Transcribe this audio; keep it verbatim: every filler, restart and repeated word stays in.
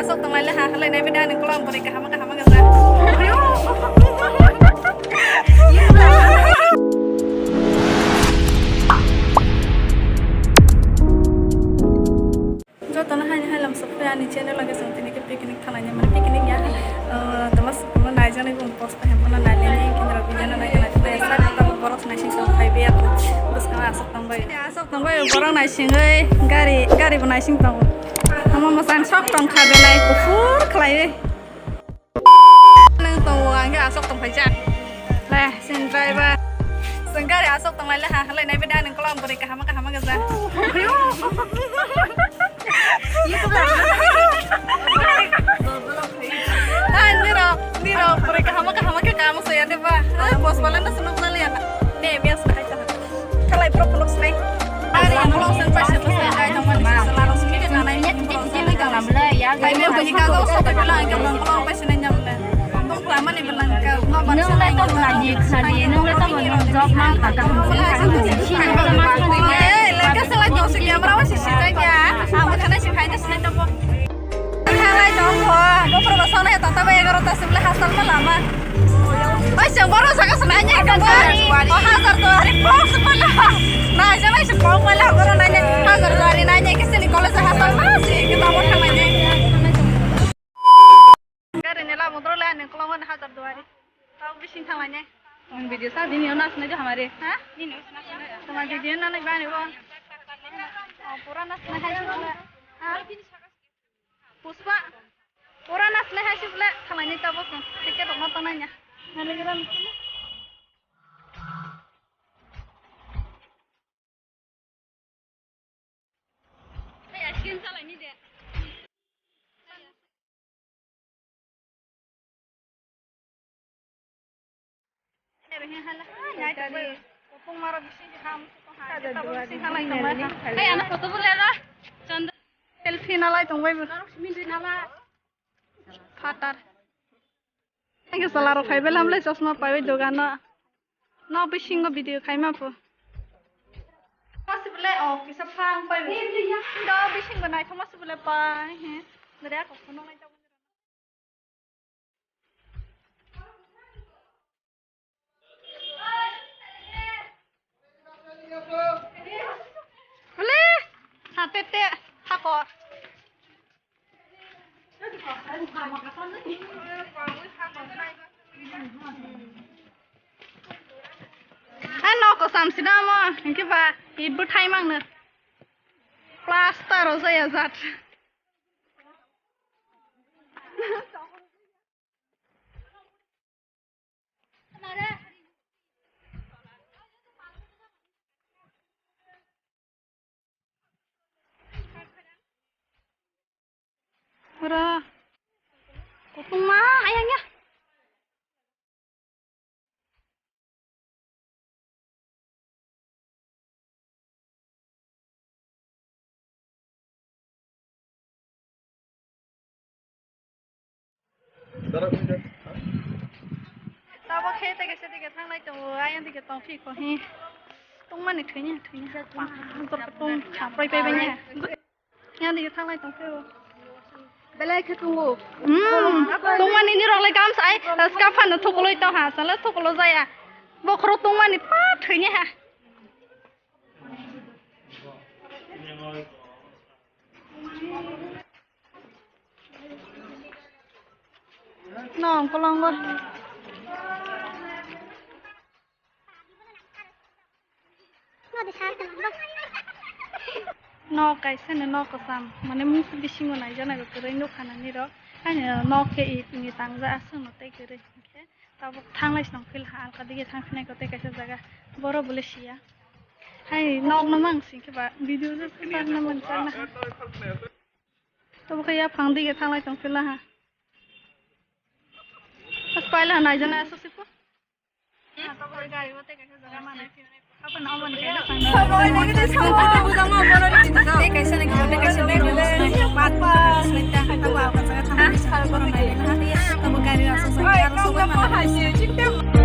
Sok tong lai le ha, halai nai bida ni kolom bwrwi kaham kaham ga ja. Jotono haini hailam sok phai ani channel lage song tini ke picnic thanai mane picnic ya. Tama sukuma nai jani bung post hem na nai le ni kendra bijana nai kana sa ta boros nai sing sok phai be ya. Bus ka sok tong bai. Sok tong bai borok nai sing oi gari gari bo nai sing tong. Ama masang sok tong kha belai kuphur khlaiwi. Nang tongo ang khe asok tong phaijak. Le, sini driver. Sengkari asok tong lai le ha halai nai bida nang kolom bwrwi kaham kaham ga ja. YouTube la. Ah, niro, niro bwrwi kaham kaham khe kamu saya de ba. Ah, bos bala na sunuk na le ya. Ne, biasa hai ta. Kalai pro vlog snai. Ari ang vlog sen paisa paisa kai tong mani sala rong sini ke nanai ni vlog sen kai. Kai me bani ka go so ke bilang ke vlog paisa nai jam le. Tong kla mani bilang ke no ban sa nai. Nung lai to na ji khali, nung lai to no job man ka ka. Eh, le ka sala jo se camera wa si si tai ya. Ang ba khana si khai na si tai to. Thanglai tong kho, bokhorok sonai tata bai egarota sibole hostel ma lama. Oi, chwng boro saka swnai nya kabo. O hajar duari pok sibole. Nai jana si pok mala boro nai nya hajar duari nai nya kisini college hostel ma si kita mo thanglai nya. Gari ni lama dro le ani kolong hajar duari. Tau bising thanglai nya. Ang video sa dini ona swnai de hamare. Ha? Dini ona swnai. Tama video na nai bani bo. O pura na swnai hai sibole. Ha? Pushpa, pura naslai hai sibole, thalai ni tabuk, ticket rok ma tanai nya. Nani gram. Hey, ice cream chalai ni de. Hey, ana photo bo lela. Chandra. Selfie nalai tong bai bo. Phatar. Ang sala rok phai belam le chosma pai dogano. No bisingo video khaima pho. Masibole o kisa phang pai. Do bisingo naithok masibole pai he. Dere ako phono nai. Hale, ha tete, ha ko. Ano ko samsida mo, hingke ba, ibu thai mangno. Plaster o jaya jat. Ora. Kutung ma ayang ya. Tabo khe tei kaisa dige thanglai tongo, ayang dige tongphi kho hi. Tongmani thwini, thwini. Tong kha, prai pai bani. Yang dige thanglai tong pheo. Belai khe tongo. Hmm. Tongmani ni rok lai kam sai. Ska phano thukuloi tong ha. Sala thukulo jaya. Bokhorok tongmani pa thwini ha. No, kolongo. Nok kaisa no nok kwcham, mane mungsa bisingo naijaknai rok kwrwi nukha nani rok. Haino nok khe itni tangjak aswkno tei kwrwi hinkhe tabuk thanglai se nang phil ha alka dige thang phinai ko tei kaisa jaga borok bole siya. Hai nok no mang sing khe ba video just kwchak no man chak na. Tabuk khe yaphang dige thanglai tong phila ha. Pas paila ha naijaknai aswk se po.